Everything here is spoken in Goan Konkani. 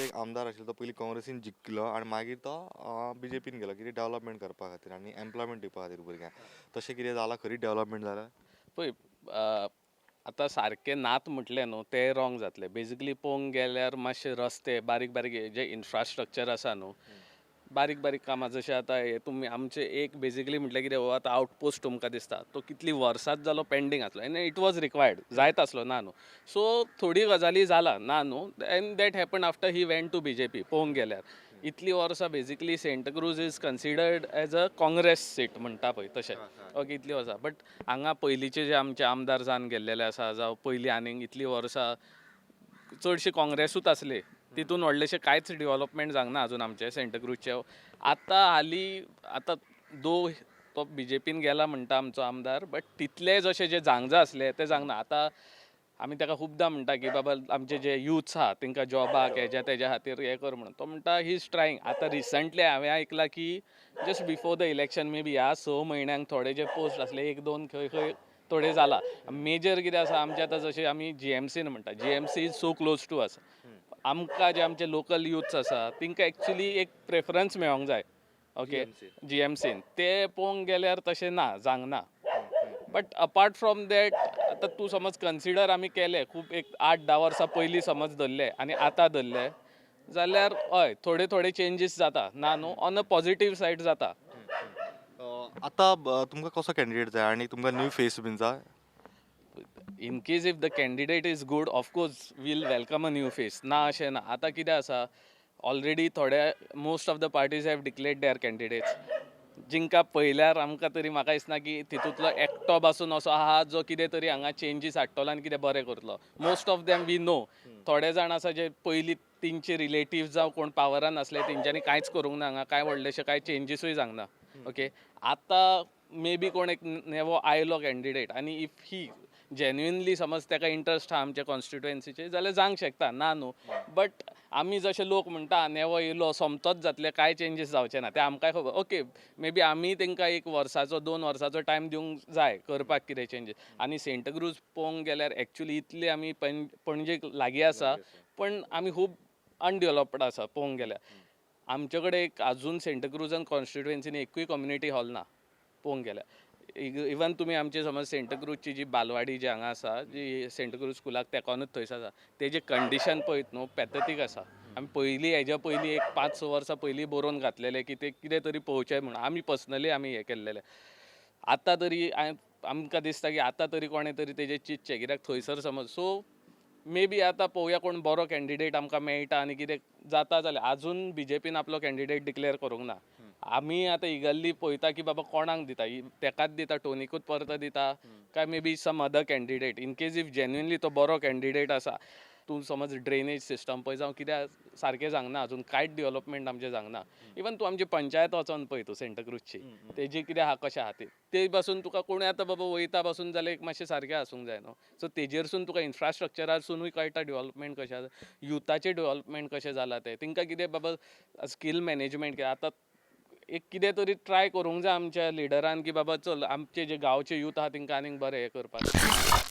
कुरूजचो एक आमदार आशिल्लो, तो पयलीं काँग्रेसीन जिखलो आनी मागीर तो बीजेपीन गेलो, कितें डेवलपमेंट करपा खातीर आनी एम्प्लॉयमेंट दिवपा खातीर भुरग्यांक. तशें कितें जालां? खरी डेवलपमेंट जालां? पळय, आतां सारकें नात म्हटलें न्हू तें रॉंग जातलें. बेजिकली पळोवंक गेल्यार मातशे रस्ते बारीक बारीक हे जे इन्फ्रास्ट्रक्चर आसा न्हू, बारीक बारीक कामां, जशें आतां हे तुमी आमचे एक बेजिकली म्हटल्यार कितें, हो आतां आवटपोस्ट तुमकां दिसता तो कितली वर्सांच जालो पेंडींग आसलो आनी it was required, जायत आसलो ना न्हू. सो थोडी गजाली जाला ना न्हू, and that happen after he went to BJP. पळोवंक गेल्यार इतली वर्सां basically Santa Cruz is considered as a Congress seat म्हणटा पळय तशें, ओके, इतली वर्सां. बट हांगा पयलींचे जे आमचे आमदार जावन गेल्लेले आसा, जावं पयलीं आनीक इतलीं वर्सां चडशे काँग्रेसूच आसले, तितून व्हडलेशें कांयच डिवलपमेंट जावंक ना अजून आमचे सेंटाक्रूजचे. आतां हालीं आतां दो तो बीजेपीन गेला म्हणटा आमचो आमदार, बट तितले जशे जे जावंक जाय आसले ते जावंक ना. आतां आमी ताका खुबदां म्हणटा की बाबा, आमचे जे युथ्स आहा तांकां जॉबाक हेज्या तेज्या खातीर हें कर म्हणून. तो म्हणटा he is trying. आतां रिसंटली हांवें आयकलां की just before the election, maybe ह्या 6 म्हयन्यांक थोडे जे पोस्ट आसले एक दोन खंय खंय थोडे जाला. मेजर कितें आसा आमचें, आतां जशें आमी जीएमसीन म्हणटा, GMC is so close to us. आमकां जे आमचे लोकल युथ्स आसा तांकां एक्चुली एक प्रेफरन्स मेळोंक जाय, ओके, जीएमसीन. ते पळोवंक गेल्यार तशें ना, जावंक ना. बट अपार्ट फ्रॉम that, आतां तूं समज कन्सिडर आमी केले खूब एक 8-10 वर्सां पयलीं समज धरले आनी आतां धरले जाल्यार, हय, थोडे थोडे चेंजीस जाता, ना न्हू, ऑन अ पॉझिटीव सायड जाता. आतां तुमकां कसो कॅन्डिडेट जाय आनी तुमकां न्यू फेस बीन जाय? In case if the candidate is good, of course we'll welcome a new face. ना अशें ना. आतां कितें आसा, ऑलरेडी थोडे most of the parties have declared their candidates, जिंकां पळयल्यार आमकां तरी म्हाका दिसना की तितूंतलो एकटो पासून असो आहा जो कितें तरी हांगा चेंजीस हाडटलो आनी कितें बरें करतलो. Most of them we know, थोडे जाण आसा जे पयलीं तेंचे रिलेटिव्ह जावं कोण पावरान आसले, तेंच्यांनी कांयच करूंक ना. हांगा कांय व्हडलेशें कांय चेंजीसूय जावंक ना, ओके. आतां मे बी कोण एक नवो आयलो कॅन्डिडेट आनी if he genuinely समज ताका इंट्रस्ट आहा आमच्या कॉन्स्टिट्युएन्सीचे जाल्यार जावंक शकता, ना न्हू. बट आमी जशे लोक म्हणटा, नेवो येयलो सोमतोच जातले, कांय चेंजीस जावचे ना, ते आमकांय खबर. ओके, मे बी आमी तांकां एक वर्साचो, 2 वर्साचो टायम दिवंक जाय करपाक कितें चेंजीस. आनी सेंटाक्रूज पळोवंक गेल्यार एक्चुली इतले आमी पणजेक लागीं आसा, पण आमी खूब अनडेवलप्ड आसा. पळोवंक गेल्यार आमचे कडेन एक अजून सेंटाक्रूजान कॉन्स्टिट्युएन्सीन एकूय कम्युनिटी हॉल ना. पळोवंक गेल्यार इवन तुमी आमचे समज सेंटाक्रूजची जी बालवाडी जी हांगा आसा, जी सेंटाक्रूज स्कुलाक तेकोनूच थंयसर आसा, तेजें कंडिशन पळयत न्हू, पॅथेटीक आसा. आमी पयलीं हेज्या पयलीं एक 5-6 वर्सां पयलीं बरोवन घातलेलें की ते कितें तरी पळोवचें म्हणून. आमी पर्सनली आमी हें केल्लेलें. आतां तरी आमकां दिसता की आतां तरी कोणें तरी तेजें चिंतचें, कित्याक थंयसर समज सो मे बी आतां पळोवया कोण बरो कॅन्डिडेट आमकां मेळटा आनी कितें जाता जाल्यार. अजून बीजेपीन आपलो कॅन्डिडेट डिक्लेअर करूंक ना. आमी आतां इगर्ली पळयता की बाबा कोणाक दिता, तेकाच दिता, टोनीकूच परतो दिता काय maybe some other candidate, in case if genuinely तो बरो कॅन्डिडेट आसा. तूं समज ड्रेनेज सिस्टम पळय जावं कितें, सारकें जावंक ना अजून, कांयच डेवलपमेंट आमचें जावंक ना. इवन तूं आमची पंचायत वचोन पळय तूं सेंटाक्रूजची, तेजी कितें आहा, कशें आहा ते पासून तुका कोणूय आतां बाबा वयता पासून जाल्यार एक मातशें सारकें आसूंक जाय न्हू. सो तेजेरसून तुका इन्फ्रास्ट्रक्चरारसूनूय कळटा डेवलपमेंट कशें आसा, युथाचें डेवलपमेंट कशें जालां तें, तेंकां कितें बाबा स्कील मॅनेजमेंट कितें. आतां एक कितें तरी ट्राय करूंक जाय आमच्या लिडरान की बाबा चल, आमचे जे गांवचे यूथ आहा तेंकां आनीक बरें हें करपाक.